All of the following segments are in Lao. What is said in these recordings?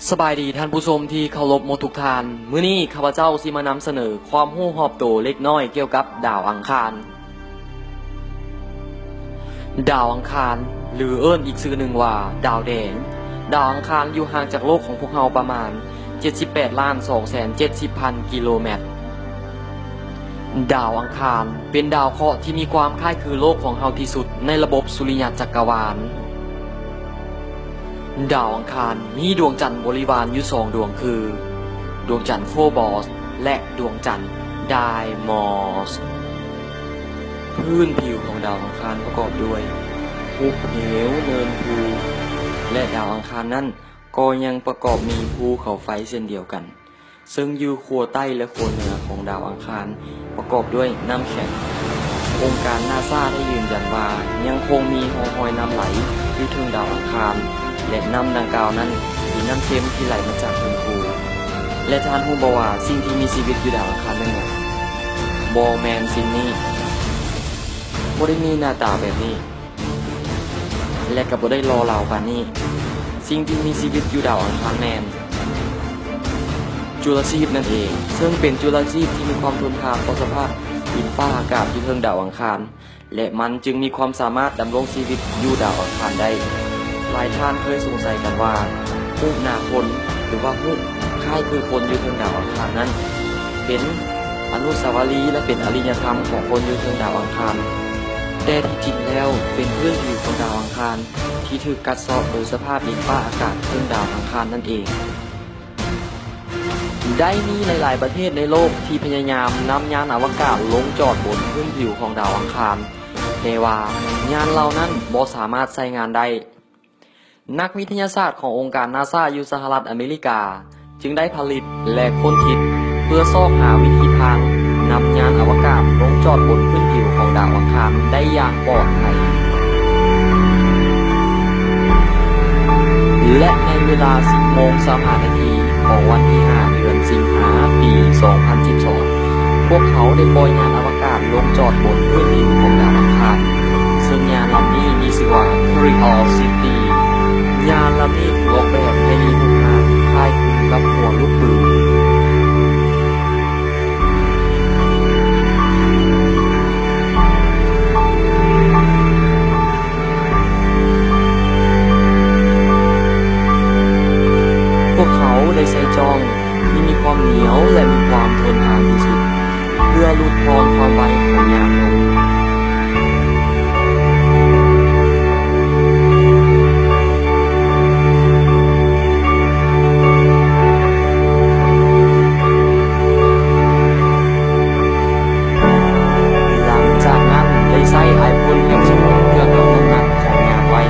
ສະບາຍດີທ່ານຜູ້ຊົມທີ່ເຄົາລົບໝົດທຸກທ່ານ. ມື້ນີ້ຂ້າພະເຈົ້າຊິມານຳສະເໜີຄວາມຮູ້ຮອບໂຕເລັກນ້ອຍກ່ຽວກັບດາວອັງຄານ. ດາວອັງຄານ ຫຼື ເອີ້ນອີກຊື່ໜຶ່ງວ່າດາວແດງ. ດາວອັງຄານຢູ່ຫ່າງຈາກໂລກຂອງພວກເຮົາປະມານເຈັດສິບແປດລ້ານສອງແສນເຈັດສິບພັນກິໂລແມັດ. ດາວອັງຄານເປັນດາວເຄາະທີ່ມີຄວາມຄ້າຍຄືໂລກຂອງເຮົາທີ່ສຸດໃນລະບົບສຸລິຍະຈັກກະວານ. ດາວອັງຄານມີດວງຈັນບໍລິວານຢູ່ສອງດວງຄື ດວງຈັນໂຟບອສ ແລະ ດວງຈັນໄດມອສ. ພື້ນຜິວຂອງດາວອັງຄານປະກອບດ້ວຍ ຫຸບເຫວ ເນີນພູ ແລະ ດາວອັງຄານນັ້ນກໍຍັງປະກອບມີພູເຂົາໄຟເຊັ່ນດຽວກັນ. ເຊິ່ງຢູ່ຂົ້ວໃຕ້ ແລະ ຂົ້ວເໜືອຂອງດາວອັງຄານປະກອບດ້ວຍນ້ຳແຂງ. ອົງການນາຊາໄດ້ຢືນຢັນວ່າຍັງຄົງມີຮ່ອງຮອຍນ້ຳໄຫຼຢູ່ເທິງດາວອັງຄານ ແລະ ນ້ຳດັ່ງກ່າວນັ້ນເປັນນ້ຳເຄັມທີ່ໄຫຼມາຈາກເທິງພູ. ແລະ ທ່ານຮູ້ບໍ່ວ່າສິ່ງທີ່ມີຊີວິດຢູ່ດາວອັງຄານແມ່ນຫຍັງ? ບໍ່ແມ່ນສິ່ງນີ້. ບໍ່ໄດ້ມີໜ້າຕາແບບນີ້. ແລະ ກໍບໍ່ໄດ້ຫຼໍ່ຫຼາວປານນີ້. ສິ່ງທີ່ມີຊີວິດຢູ່ດາວອັງຄານແມ່ນຈຸລະຊີບນັ້ນເອງ, ເຊິ່ງເປັນຈຸລະຊີບທີ່ມີຄວາມທົນທານຕໍ່ສະພາບດິນຟ້າອາກາດຢູ່ເທິງດາວອັງຄານ, ແລະ ມັນຈຶ່ງມີຄວາມສາມາດດຳລົງຊີວິດຢູ່ດາວອັງຄານໄດ້. ຫຼາຍທ່ານເຄີຍສົງໄສກັນວ່າ ຮູບໜ້າຄົນ ຫຼືວ່າຮູບຄ້າຍຄືຄົນຢູ່ເທິງດາວອັງຄານນັ້ນ ເປັນອະນຸສາວະລີ ແລະ ເປັນອະລິຍະທຳຂອງຄົນຢູ່ເທິງດາວອັງຄານ, ແຕ່ທີ່ຈິງແລ້ວເປັນພື້ນຜິວຂອງດາວອັງຄານທີ່ຖືກກັດເຊາະໂດຍສະພາບດິນຟ້າອາກາດເທິງດາວອັງຄານນັ້ນເອງ. ໄດ້ມີຫຼາຍໆປະເທດໃນໂລກທີ່ພະຍາຍາມນຳຍານອະວະກາດລົງຈອດບົນພື້ນຜິວຂອງດາວອັງຄານ, ແຕ່ວ່າຍານເຫຼົ່ານັ້ນບໍ່ສາມາດໃຊ້ງານໄດ້. ນັກວິທະຍາສາດຂອງອົງການນາຊາຢູ່ສະຫະລັດອາເມລິກາ ຈຶ່ງໄດ້ຜະລິດ ແລະ ຄົ້ນຄິດເພື່ອຊອກຫາວິທີທາງນຳຍານອະວະກາດລົງຈອດບົນພື້ນຜິວຂອງດາວອັງຄານໄດ້ຢ່າງປອດໄພ. ແລະ ໃນເວລາສິບໂມງຊາວຫ້ານາທີຂອງວັນທີຫ້າ ເດືອນສິງຫາ ປີສອງພັນສິບສອງ ພວກເຂົາໄດ້ປ່ອຍຍານອະວະ ກາດລົງຈອດບົນພື້ນດິນຂອງດາວອັງຄານ, ເຊິ່ງຍານລຳນີ້ມີຊື່ວ່າ Curiosity. ຍານລຳນີ້ຖືກອອກແບບໃຫ້ມີຮູບຮ່າງຄ້າຍຄືກັບຫົວລູກປືນ. ພວກເຂົາໄດ້ໃຊ້ຈ້ອງທີ່ມີຄວາມໜຽວ ແລະ ມີຄວາມທົນທານທີ່ສຸດ ເພື່ອຫຼຸດຜ່ອນຄວາມໄວຂອງຍານລົງ. ຫຼັງຈາກນັ້ນໄດ້ໃຊ້ໄອໂຟນແອັບສະໂຕເພື່ອກຳນົດນ້ຳໜັກຂອງຍານໄວ້.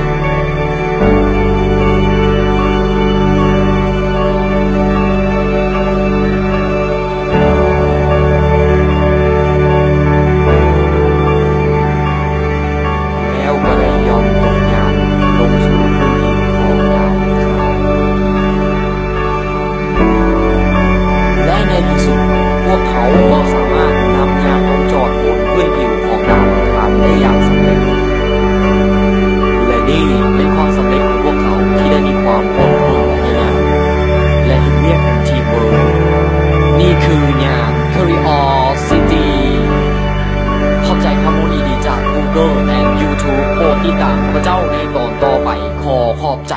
ແລ້ວກໍໄດ້ຢ່ອນຕົກຍານລົງສູ່ພື້ນດິນຂອງດາວອັງຄານ ແລະ ໃນທີ່ສຸດ ພວກເຂົາກໍສາມາດນຳຍານລົງຈອດບົນພື້ນຜິວຂອງດາວອັງຄານໄດ້ຢ່າງສຳເລັດ. ແລະ ນີ້ແມ່ນຄວາມສຳເລັດຂອງພວກເຂົາທີ່ໄດ້ມີຄວາມອົດທົນພະຍາຍາມ ແລະ ເຮັດວຽກເປັນທີມເວີກ. ນີ້ຄືຍານ Curiosity. ຂອບໃຈຄວາມຮູ້ດີໆຈາກ Google ແລະ YouTube. ໂປດຕິດຕາມຂ້າພະເຈົ້າໃນຕອນຕໍ່ໄປ. ຂໍຂອບໃຈ.